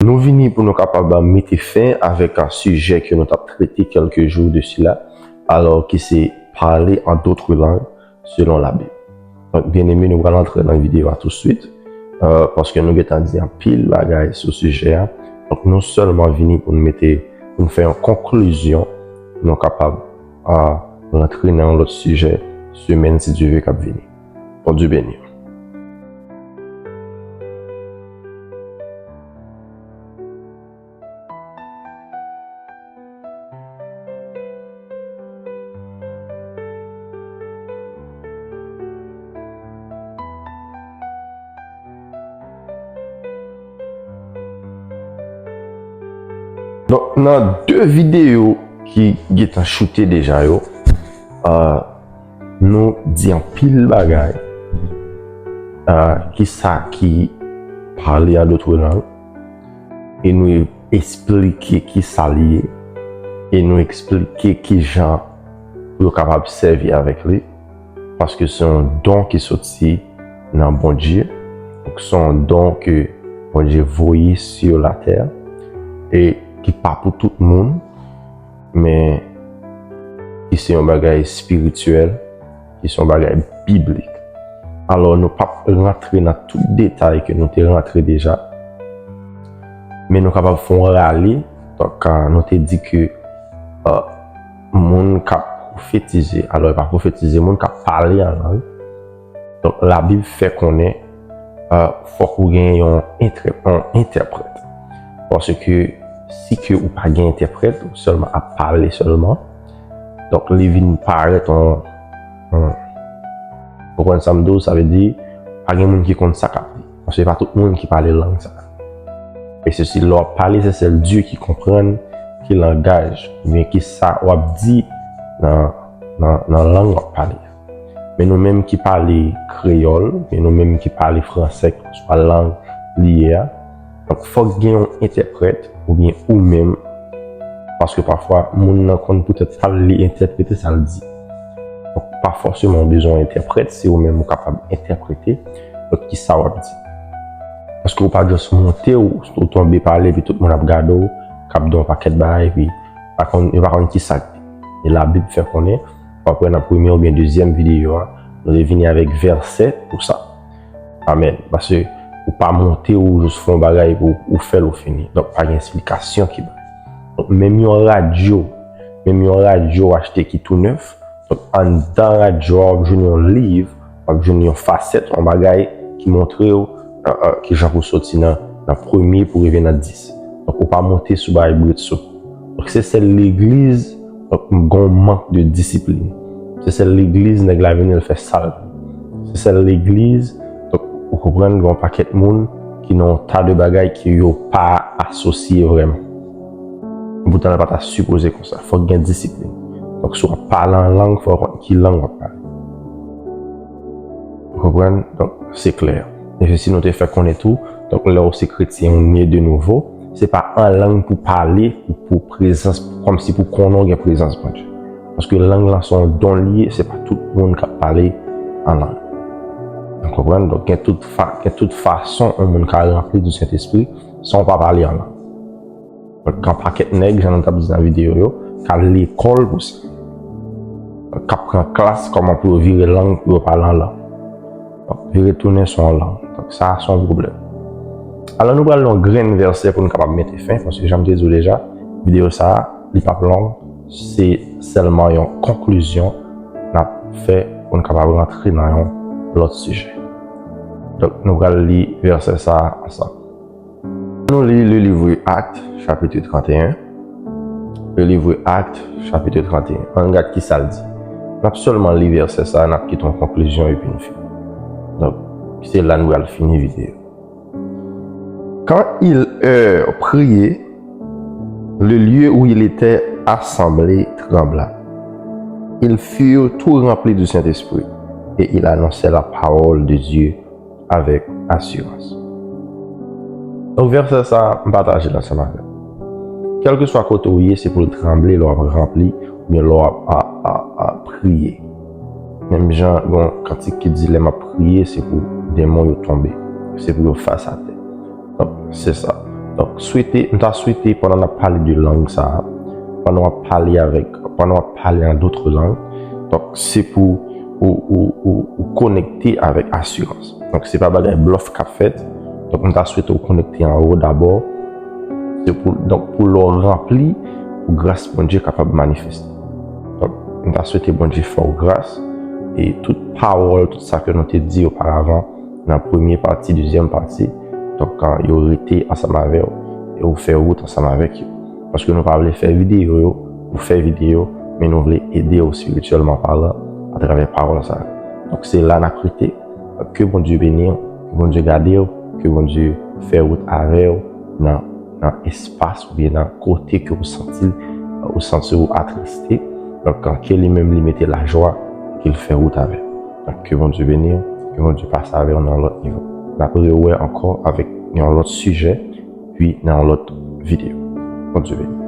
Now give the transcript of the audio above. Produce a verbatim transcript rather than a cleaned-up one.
Nou vini pou nou kapab mete fen avèk, a, sijè ke nou t ap trete kèlke jou de sila, alò ki se parler en d'autres langues selon la Bible. Donk, byeneme, nou pral antre nan videyo a touswit, a, paske nou gentan di anpil bagay sou sijè a. Donk, nou sèlman vini pou nou mete, pou nou fè yon konklizyon, pou nou kapab, a, rantre nan yon lòt sijè semèn, si Dye vle, k ap vini. Bondye beni w. Donk, nan de videyo ki gentan choute deja yo, a, nou di anpil bagay, a, kisa ki parler en d'autres langues, e nou eksplike kisa li ye, e nou eksplike kijan pou yo kapab sèvi avèk li, paske se yon don ki soti nan Bondye, donk se yon don ke Bondye voye sur la terre, e ki pa pou tout moun, men ki se yon bagay espirityèl, ki se yon bagay biblik. Alò, nou p ap rantre nan tout detay ke nou te rantre deja, men nou kapab fè yon rale. Donk, a, nou te di ke, a, moun k ap pwofetize, alò, e pa pwofetize, moun k ap pale an lang, donk, Labib fè konnen, a, fòk ou gen yon entrè-, yon entèprèt. Paske si ke ou pa gen entèprèt, ou sèlman ap pale sèlman, donk, li vin parèt yon, yon, ou konprann sa m di w, sa vle di, pa gen moun ki konn sa k ap di. Paske pa tout moun ki pale lang sa. E se si lè w ap pale, se sèl Dye ki konprann ki langaj, oubyen ki sa w ap di nan, nan, nan lang w ap pale. Men nou menm ki pale kreyòl, men nou menm ki pale fransè, kèlkeswa lang li ye a, donk, fòk gen yon entèprèt, oubyen ou menm, paske pafwa, moun nan konn poutèt pa l, li entèprete sa l di. Donk, pa fòseman w bezwen yon entèprèt, se ou menm ou kapab entèprete, donk, kisa w ap di. Paske ou pa just monte, ou, ou tonbe pale, epi tout moun ap gade w, k ap di w yon pakèt bagay, epi pa konn, yo pa konn kisa k di. E Labib fè konnen, w ap wè nan premye oubyen dezyèm videyo a, nou te vini avèk vèsè pou sa. Amèn. Paske ou pa monte, ou jis fè yon bagay pou ou fè l, ou fini. Donk, pa gen eksplikasyon ki bay. Donk, menm yon radyo, menm yon radyo w achte ki tou nèf, donk, anndan radyo a, w ap jwenn yon liv, w ap jwenn yon fasèt, yon bagay ki montre w, a, a, kijan pou soti nan, nan premye pou rive nan dis. Donk, ou pa monte sou bagay brèt sou. Donk, se sèl legliz, donk, gen yon mank de disiplin. Se sèl legliz nèg la vini, l fè sa l vle. Se sèl legliz, donk, ou konprann, gen yon pakèt moun ki nan yon ta de bagay ke yo pa asosye vrèman. Poutan, l pa ta sipoze konsa. Fòk gen disiplin. Donk, si w ap pale an lang, fò w konn ki lang w ap pale. Ou konprann? Donk, se klè. E se si nou te fè konnen tou, donk, lè w se kretyen, ou ne de nouvo, se pa an lang pou pale, pou, pou prezans, kòmsi pou konnen w gen prezans Bondye. Paske lang lan se yon don li ye, se pa tout moun k ap pale an lang. Ou konprann? Donk, gen tout fa-, gen tout fason yon moun ka ranpli di Sentespri san w pa pale an lang. Donk, gen pakèt nèg, jan nou t ap di nan videyo yo, k al lekòl pou sa. K ap pran klas kòman pou yo vire lang pou yo pale an lang. Donk, vire tounen se yon lang. Donk, sa a se yon pwoblèm. Alò, nou pral li yon grenn vèsè pou nou kapab mete fen, paske jan m te di w deja, videyo sa a, li p ap long, se sèlman yon konklizyon n ap fè pou nou kapab rantre nan yon lòt sijè. Donk, nou pral li vèsè sa a ansanm. Nou li le livre Actes, chapitre trente et un. Le livre Actes, chapitre trente et un. Ann gad ki sa l di. N ap sèlman li vèsè sa a, n ap kite yon konklizyon epi n fini. Donk, se la nou pral fini videyo. Quand ils eurent prié, le lieu où ils étaient assemblés trembla. Ils furent tout remplis du Saint-Esprit et ils annonçaient la parole de Dieu avec assurance. Donk, vèsè sa a, m pataje l ansanm avè w. Kèlkeswa kote w ye, se pou l tranble lè w ap ranpli, oubyen lè w ap, a, a, a, priye. Menm jan, gen yon kantik ki di, lè m ap priye, se pou demon yo tonbe. Se pou yo fas atè. Donk, se sa. Donk, swete, m ta swete pandan n ap pale de lang sa a, pandan w ap pale avèk, pandan w ap pale an dotre lang, donk, se pou ou, ou, ou, ou konekte avèk asirans. Donk, se pa bagay blòf k ap fèt. Donk, m ta swete w konekte anwo dabò. Se pou, donk, pou lè w ranpli, pou gras Bondye kapab manifeste. Donk, m ta swete Bondye fè w gras, e tout pawòl, tout sa ke nou te di oparavan, nan premye pati, dezyèm pati, donk, kan yo rete ansanm avè w, e ou fè wout ansanm avèk yo. Paske nou pa vle fè videyo yo pou fè videyo, men nou vle ede w espirityèlman palan atravè pawòl sa yo. Donk, se la n ap rete. Ke Bondye beni w, ke Bondye gade w, ke Bondye fè wout avè w nan, nan espas oubyen nan kote ke ou santi, ou santi w atriste. Donk, ke li menm li mete lajwa, ke l fè wout avè w. Donk, ke Bondye beni w, ke Bondye pase avè w nan yon lòt nivo. N ap rewè ankò avèk yon lòt sijè, pi nan yon lòt videyo. Bondye beni.